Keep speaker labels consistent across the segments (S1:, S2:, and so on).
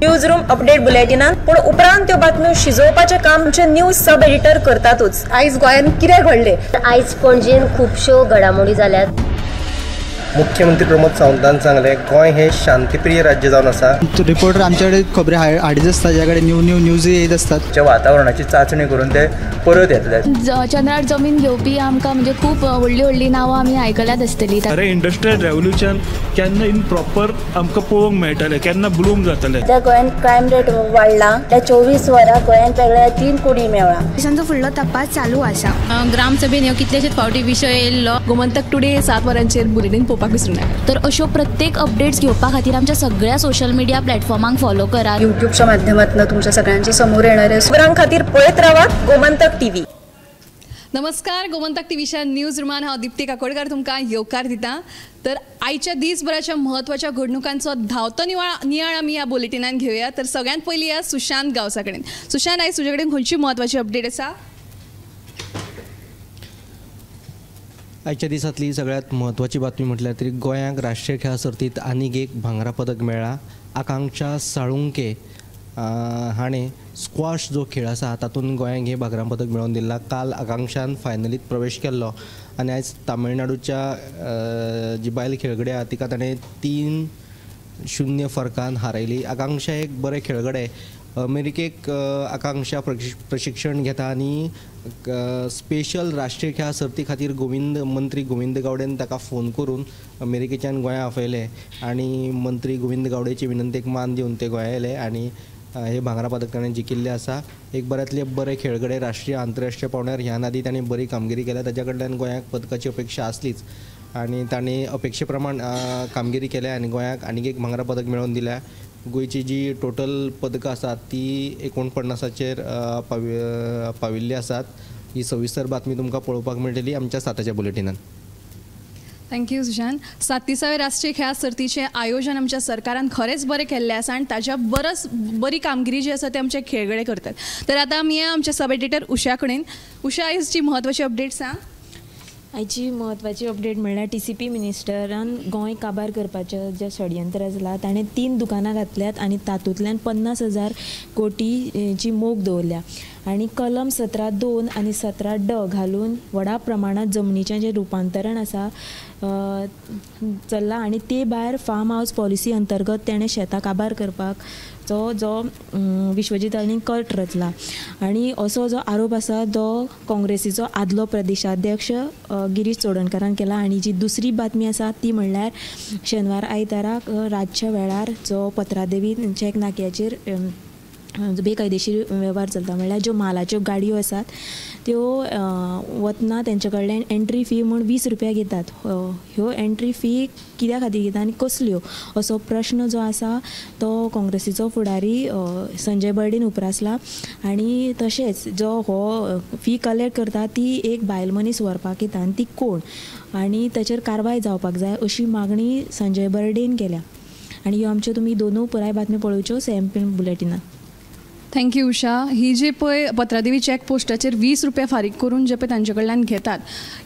S1: News room update बुलेटिनान, पूण उपरांत त्यो बातम्यो शिजोवपाचें काम आमचे न्यूज सब एडिटर करतातूच.
S2: आयज गोंयांत कितें घडलें,
S3: आयज पणजेन खुबश्यो घडामोडी जाल्यात.
S4: मुख्यमंत्री प्रमोद सावंतान सांगलें, गोंय हे शांतीप्रिय राज्य जावन आसा.
S5: रिपोर्टर आमच्याकडे खबरी हाडीत आसता, ज्या कडेन न्यू न्यू न्यूज येत आसतात.
S6: वातावरणाची चाचणी करून ते परत येतले.
S7: चंद्रार जमीन घेवपी आमकां म्हणजे खूब व्हडली व्हडली नांवां आमी आयकल्यात आसतली.
S8: अरे इंडस्ट्रियल रेव्होल्युशन केन्ना इन प्रॉपर आमकां पळोवंक मेळटलें, केन्ना ब्लूम जातलें.
S9: त्या गोंयांत क्रायम रेट वाडला, त्या 24 वरां गोंयांत वेगळ्या 3 कोटी मेळ्ळा.
S10: पोलिसांचो फुडलो तपास चालू आसा.
S11: ग्रामसभेन ह्यो कितलेशेच फावटी विशय येयल्लो.
S12: गोमंतक टुडे 7 वरांचेर बुलेटीन पळोवपाक विसरूं नाका.
S7: तर अश्यो प्रत्येक अपडेट्स घेवपा खातीर आमच्या सगळ्या सोशल मिडिया प्लॅटफॉर्मांक फॉलो करात.
S2: युट्यूबच्या माध्यमातून तुमच्या सगळ्यांच्या समोर येणारे
S1: खबरां खातीर पळयत रावात गोमंतक टीव्ही.
S12: नमस्कार, गोमंतक टीव्हीच्या न्यूज रुमान हांव दीप्ती काकोडकार तुमकां येवकार दिता. तर आयच्या दिसभराच्या म्हत्वाच्या घडणुकांचो धांवतो नियाळ आमी ह्या बुलेटिनान घेवया. तर सगळ्यांत पयलीं या सुशांत गांवसा कडेन. सुशांत, आयज तुजे कडेन खंयची म्हत्वाची अपडेट आसा?
S4: आयच्या दिसांतली सगळ्यांत म्हत्वाची बातमी म्हटल्यार तरी गोंयांक राष्ट्रीय खेळां सर्तींत आनीक एक भांगरा पदक मेळ्ळां. आकांक्षा साळुंके हाणें स्क्वॉश जो खेळ आसा तातूंत गोंयांक हें भांगरा पदक मेळोवन दिलां. काल आकांक्षान फायनलींत प्रवेश केल्लो आनी आयज तामिळनाडूच्या जी बायल खेळगडे आहा तिका ताणें 3-0 फरकान हारयली. आकांक्षा एक बरें खेळगडे, अमेरिकेक आकांक्षा प्रशिक्षण घेता आनी स्पेशल राष्ट्रीय खेळां सर्ती खातीर मंत्री गोविंद गावडेन ताका फोन करून अमेरिकेच्यान गोंया आपयलें आनी मंत्री गोविंद गावडेची विनंतीक मान दिवन ते गोंया आयले आनी हे भांगरा पदक ताणें जिखिल्लें आसा. एक बऱ्यांतले बरे खेळगडे राष्ट्रीय आंतरराष्ट्रीय पांवड्यार ह्या आदी ताणें बरी कामगिरी केल्या, ताच्या कडल्यान गोंयाक पदकाची अपेक्षा आसलीच आनी ताणें अपेक्षे प्रमाण कामगिरी केल्या आनी गोंयाक आनीक एक भांगरा पदक मेळोवन दिल्या. गोंयची जी टोटल पदकां आसात ती 49चेर पाविल्ली आसात. ही सविस्तर बातमी तुमकां पळोवपाक मेळटली आमच्या 7च्या बुलेटिनान.
S12: Thank you Sushant. 37व्या राष्ट्रीय खेळां सर्तीचें आयोजन आमच्या सरकारान खरेंच बरें केल्लें आसा आनी ताच्या बरस बरी कामगिरी जी आसा ते आमचे खेळगडे करतात. तर आतां आमी या आमच्या सब एडिटर उषा कडेन. उषा, आयज जी म्हत्वाची अपडेट सांग.
S13: आयची म्हत्वाची अपडेट म्हणल्यार TCP मिनिस्टरान गोंय काबार करपाचें जें षडयंत्र आसलां ताणें 3 दुकानां घातल्यात आनी तातूंतल्यान 50,000 कोटीची मोख दवरल्या आनी कलम 17(2) आनी 17(ड) घालून व्हडा प्रमाणांत जमनीचें जें रुपांतरण आसा चल्लां आनी ते भायर फार्म हावस पॉलिसी अंतर्गत तेणें शेतां काबार करपाक जो विश्वजीत राणेन कट रचला आनी असो जो आरोप आसा तो काँग्रेसीचो आदलो प्रदेशाध्यक्ष गिरीश चोडणकारान केला. आनी जी दुसरी बातमी आसा ती म्हणल्यार शेनवार आयताराक रातच्या वेळार जो पत्रादेवी चेक नाक्याचेर बेकायदेशीर वेव्हार चलता, म्हणल्यार ज्यो मालाच्यो गाडयो आसात त्यो वतना तेंचे कडल्यान एंट्री फी म्हूण 20 रुपया घेतात. ह्यो एंट्री फी कित्या खातीर घेता आनी कसल्यो असो प्रश्न जो आसा तो काँग्रेसीचो फुडारी संजय बर्डीन उप्रासला. आनी तशेंच जो हो फी कलेक्ट करता ती एक बायल मनीस व्हरपाक येता आनी ती कोण आनी ताचेर कारवाय जावपाक जाय अशी मागणी संजय बर्डेन केल्या. आनी ह्यो आमच्यो तुमी दोनूय पुराय बातम्यो पळोवच्यो सेम बुलेटिनान.
S12: Thank you Usha. ही जी पळय पत्रादेवी चॅक पोस्टाचेर 20 रुपया फारीक करून जे पळय तांचे कडल्यान घेतात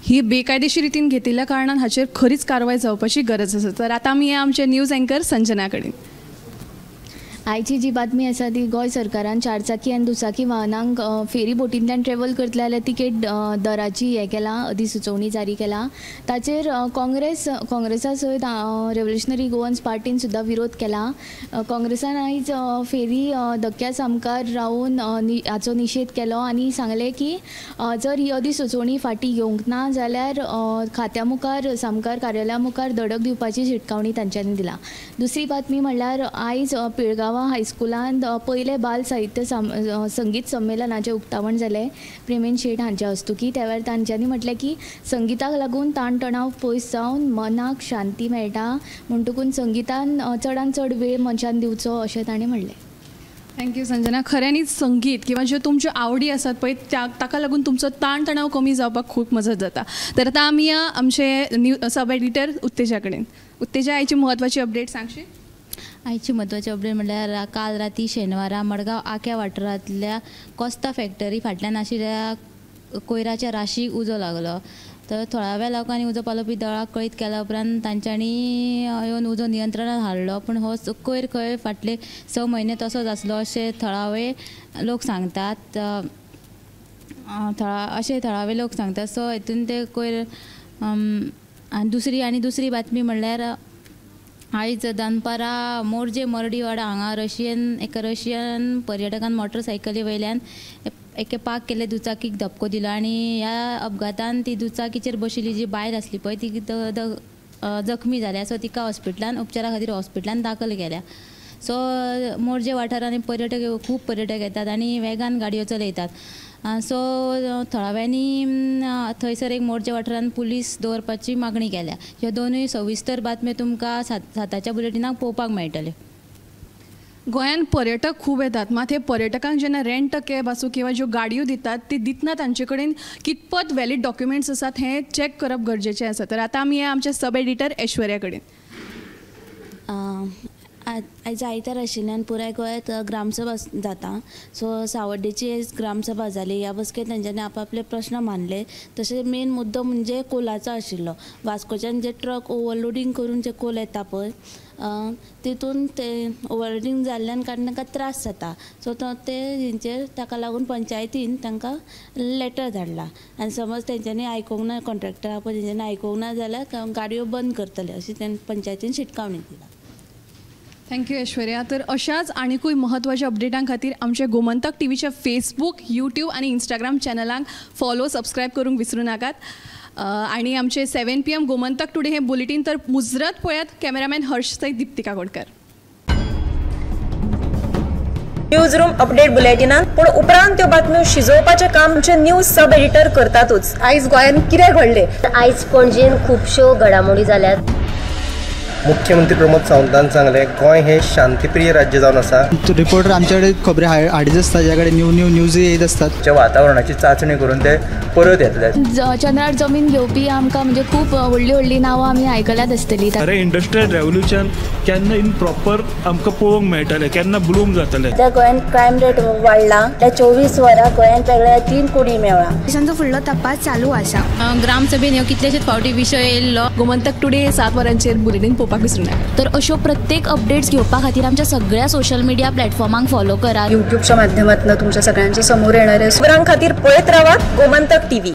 S12: ही बेकायदेशीर रितीन घेतिल्ल्या कारणान हाचेर खरीच कारवाय जावपाची गरज आसा. तर आतां आमी आमचे न्यूज एंकर संजना कडेन.
S7: आयची जी बातमी आसा ती गोंय सरकारान चारचाकी आनी दुचाकी वाहनांक फेरी बोटींतल्यान ट्रेवल करतले जाल्यार तिकेट दराची हें केलां, अधिसुचोवणी जारी केला. ताचेर काँग्रेसा सयत रेव्होल्युशनरी गोवन्स पार्टीन सुद्दां विरोध केला. काँग्रेसान आयज फेरी धक्क्या सामकार रावन हाचो निशेध केलो आनी सांगलें की जर ही अधिसुचोवणी फाटीं घेवंक ना जाल्यार खात्या मुखार सामकार कार्यालया मुखार धडक दिवपाची शिटकावणी तांच्यांनी दिला. दुसरी बातमी म्हणल्यार आयज पिळगांव हायस्कुलांत पयलें बाल साहित्य संगीत संमेलनाचें उक्तावण जालें प्रेमेन शेट हांच्या हस्तुकी. त्या वेळार तांच्यांनी म्हटलें की संगीताक लागून ताण तणाव पयस जावन मनाक शांती मेळटा, म्हणटकून संगीतान चडान चड वेळ मनशान दिवचो अशें ताणें म्हणलें.
S12: Thank you Sanjana. खऱ्यांनीच संगीत किंवा ज्यो तुमच्यो आवडी आसात पळय ताका लागून तुमचो ताण तणाव कमी जावपाक खूब मजत जाता. तर आतां आमी या आमचे न्यू सब एडिटर उत्तेजा कडेन. उत्तेजा, आयची म्हत्वाची अपडेट सांगशी?
S11: आयची म्हत्वाची अपडेट म्हणल्यार काल राती शेनवारा मडगांव आक्या वाठारांतल्या कोस्ता फॅक्टरी फाटल्यान आशिल्ल्या कोयराच्या राशीक उजो लागलो. तर थळाव्या लोकांनी उजो पालोवपी दळाक कळीत केल्या उपरांत तांच्यांनी येवन उजो नियंत्रणात हाडलो, पूण हो कोयर खंय फाटले 6 म्हयने तसोच आसलो अशें थळावे लोक सांगतात। अशें थळावे लोक सांगतात। सो हितून ते कोयर आनी दुसरी बातमी म्हणल्यार आयज दनपारां मोरजे मर्डीवाडा हांगा एका रशियन पर्यटकान मोटरसायकली वयल्यान एके पार्क केल्ले दुचाकीक धपको दिलो आनी ह्या अपघातान ती दुचाकीचेर बशिल्ली जी बायल आसली पळय ती जखमी जाल्या। सो तिका हॉस्पिटलान उपचारा खातीर हॉस्पिटलान दाखल केल्या। सो मोरजे वाठारांनी पर्यटक खूब पर्यटक येतात आनी वेगान गाडयो चलयतात। सो थळाव्यांनी थंयसर एक मोरजे वाठारान पुलीस दवरपाची मागणी केल्या। ह्यो दोनूय सविस्तर बातम्यो तुमकां 7च्या बुलेटिनाक पळोवपाक मेळटल्यो।
S12: गोंयांत पर्यटक खूब येतात, मात हे पर्यटकांक जेन्ना रेंट कॅब आसूं किंवा ज्यो गाडयो दितात ती दितना तांचे कडेन कितपत वॅलीड डॉक्युमेंट्स आसात हें चॅक करप गरजेचें आसा। तर आतां आमी आमच्या सब एडिटर ऐश्वर्या कडेन।
S14: आयज आयतार आशिल्ल्यान पुराय गोंयांत ग्रामसभा जाता। सो सावड्डेची ग्रामसभा जाली। ह्या बसकेंत तेंच्यांनी आपआपले प्रश्न मांडले। तशें मेन मुद्दो म्हणजे कोलाचो आशिल्लो। वास्कोच्यान जे ट्रक ओवरलोडींग करून जे कोल येता पळय तितून ते ओवरलोडींग जाल्ल्यान कारण तांकां त्रास जाता। सो ते हेंचेर ताका लागून पंचायतीन तांकां लेटर धाडला आनी समज तेंच्यांनी आयकूंक ना, कॉन्ट्रॅक्टरा पळय तेंच्यांनी आयकूंक ना जाल्यार गाडयो बंद करतले अशी पंचायतीन शिटकावणी दिला।
S12: Thank you Aishwarya. तर अशाच आनिकूय म्हत्वाच्या अपडेटां खातीर आमच्या गोमंतक टीव्हीच्या फेसबूक, यूट्यूब आनी इंस्टाग्राम चॅनलांक फॉलो सबस्क्रायब करूंक विसरूं नाकात। आनी आमचे 7 PM Gomantak today हे बुलेटीन तर मुजरत पळयात। कॅमेरामॅन हर्ष सयत Deepti Kakodkar.
S1: News room update बुलेटिनात, पूण उपरांत त्यो बातम्यो शिजोवपाचें काम आमचे न्यूज सब एडिटर करतातूच।
S2: आयज गोंयांत कितें घडलें?
S3: आयज पणजेन खुबश्यो घडामोडी जाल्यात।
S6: मुख्यमंत्री प्रमोद सावंतान सांगलें गोंय हे शांतीप्रिय राज्य जावन आसा।
S5: रिपोर्टर आमच्याकडे खबरी हाडीत आसता, ज्या कडेन न्यू न्यू न्यूज येत आसतात।
S6: वातावरणाची चाचणी करून ते परत येतले।
S7: चंद्रार जमीन घेवपी आमकां म्हणजे खूब व्हडली व्हडली नांवां आमी आयकल्यात आसतली।
S8: अरे इंडस्ट्रियल रेव्होल्युशन केन्ना इन प्रॉपर आमकां पळोवंक मेळटलें, केन्ना ब्लूम जातलें।
S9: सध्या गोंयांत क्रायम रेट वाडला। त्या 24 वरां गोंयांत वेगळ्या 3 कोटी मेळ्ळा।
S10: पोलिसांचो फुडलो तपास चालू आसा।
S11: ग्रामसभेन ह्यो कितलेशेच फावटी विशय येयल्लो।
S12: गोमंतक टुडे 7 वरांचेर बुलेटीन पळोवपाक विसरूं नाका।
S7: तर अश्यो प्रत्येक अपडेट्स घेवपा खातीर आमच्या सगळ्या सोशल मिडिया प्लॅटफॉर्मांक फॉलो करात।
S2: यूट्यूबच्या माध्यमातून तुमच्या सगळ्यांच्या समोर येणारे
S1: खबरां खातीर पळयत रावात गोमंतक टीव्ही।